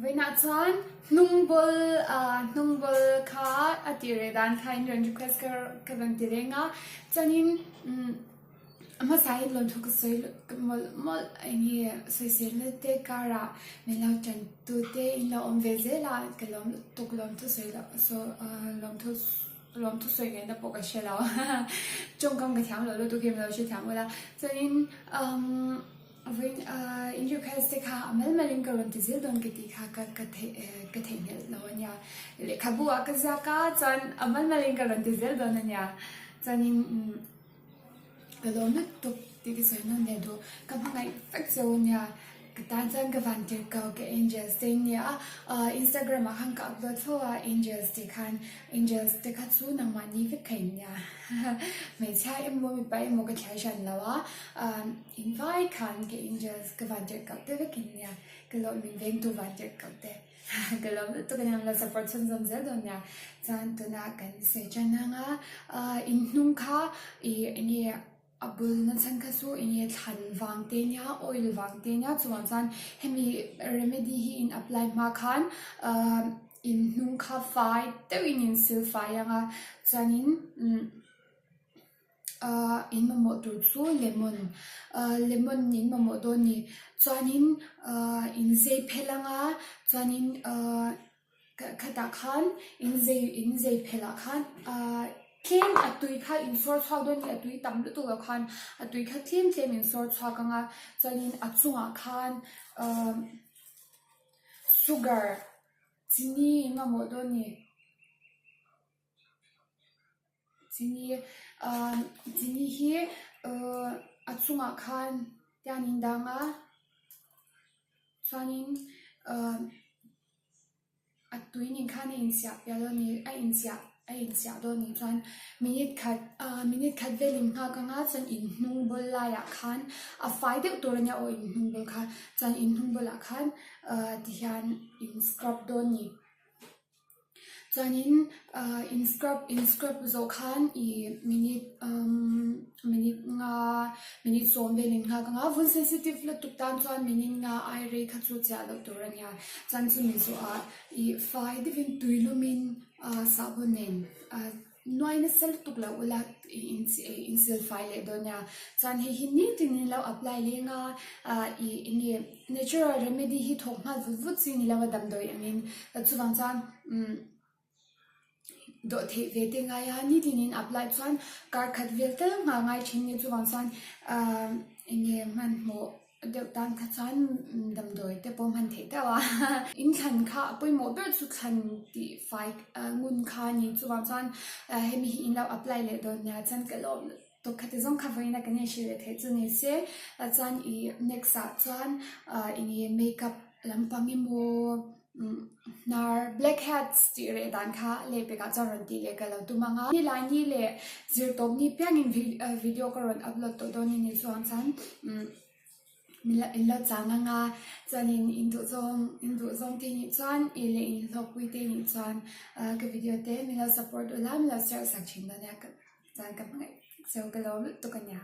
Vawiinah chuan hnung ball hnung ball kha a tih reh dan kha in rawn request ka ka rawn ti reng a chuanin a hmasa in lawmthu ka sawi mawlh mawlh eng nge sawiselna te karah min lo tan tu te in lo awm ve zel a ka lawm lutuk lawmthu sawi loh lawmthu lawmthu sawi ngaihna pawh ka hre lo tawngkam ka thiam loh lutuk hi min lo hrethiam ula chuanin umm. Vawiin in request te kha a mal malin ka rawn ti zel dawn ka tih kha ka ka theih ka theihnghilh lo a nia. Lehkhabu ah ka ziak a chuan a mal malin ka rawn ti zel dawn a nia. Chuanin umm ka lawm lutuk tih ka sawi nawn leh duh. Ka hmangaih vek cheu a nia. Ka tan chuan ka van tirh ko ka angels te in nia a. Instagram ah khan ka upload fo a angels tih khan angels te kha chu nangmahni vek kha in nia. Hmeichhia emaw mipa emaw ka thlai hran lo a. In vai khan ka angels ka van tirh kauh te vekin nia ka lawm min vengtu van tirh kauh te ka lawm lutuk ania min lo support chhunzawm zel dawn nia chuan tunah kan sawi tan anga in hnung kha ih enge a bul na chhan kha chu enge thlan vang te nia oil vang te nia chuvang chuan hemi remedy hi in apply hma khan ah in hnung kha fai deuhin in sil fai anga chuanin umm. Ahh in mamawh tur chu lemon ahh lemon in mamawh dawn a ni chuanin ahh in zei phel anga chuanin ahh khatah khan in zei in zei phelh ah khan ahh tlem a tui kha in sawr chhuak dawn a ni a tui tam lutuk loh khan a tui kha tlem tlem in sawr chhuak anga chuanin a chungah khan ahh sugar chini in mamawh dawn a ni. Chini ahh chini hi ahh a chungah khan tian in dang a chuanin ahh a tui nen khan a inchiah pial a ni a inchiah a inchiah dawn a nih chuan minute khat ahh minute khat vel in nghak anga chuan in hnung bul laiah khan a fai deuh tur ania aw in hnung bul kha chuan in hnung bulah khan ahh tihian in scrub dawn a ni. Chuanin ahh in scrub in scrub zawh khan ih minute umm minute nga minute sawm vel in nghak anga vun sensitive lutuk tan chuan minute nga ai rei kha chu chiah loh tur a nia chuan chumi zawhah ih fai deuhin tui lumin ahh sahbawn nen ahh. Nuai nasa lutuk lo ula in sil fai leh dawn nia. Chuan hei hi nitin in lo apply leng a, ih enge natural remedy hi thawk nghal vut vut chi ni lo a damdawi angin chuvang chuan umm dawh theih ve te ngai a nitin in apply chuan kar khat vel tal nghah ngai thin nia chuvang chuan ahh enge hmanhmawh. deuh tan kha chuan damdawi te pawh hman theih deuh a in thlan kha a pawimawh ber chu thlan tih fai ngun kha a ni chuvang chuan hemi hi in lo apply leh dawn nia chuan ka lawm lutuk khati zawng kha vawiin a kan inhrilh leh theih chu ni se chuan ih next ah chuan eng nge makeup lampang emaw hnar black heads tih reh dan kha lehpekah chuan rawn tih leh ka lo tum ang a nilai ni leh zirtawp ni piangin video ka rawn upload tawh dawn a ni chuang chuan in lo chang ang a chuanin in duh zawng in duh zawng te nih chuan ih leh in hlawkpui te nih chuan ka video te min lo support ula min lo share sak thin dawn nia chuan ka hmangaih cheu ka lawm lutuk a nia.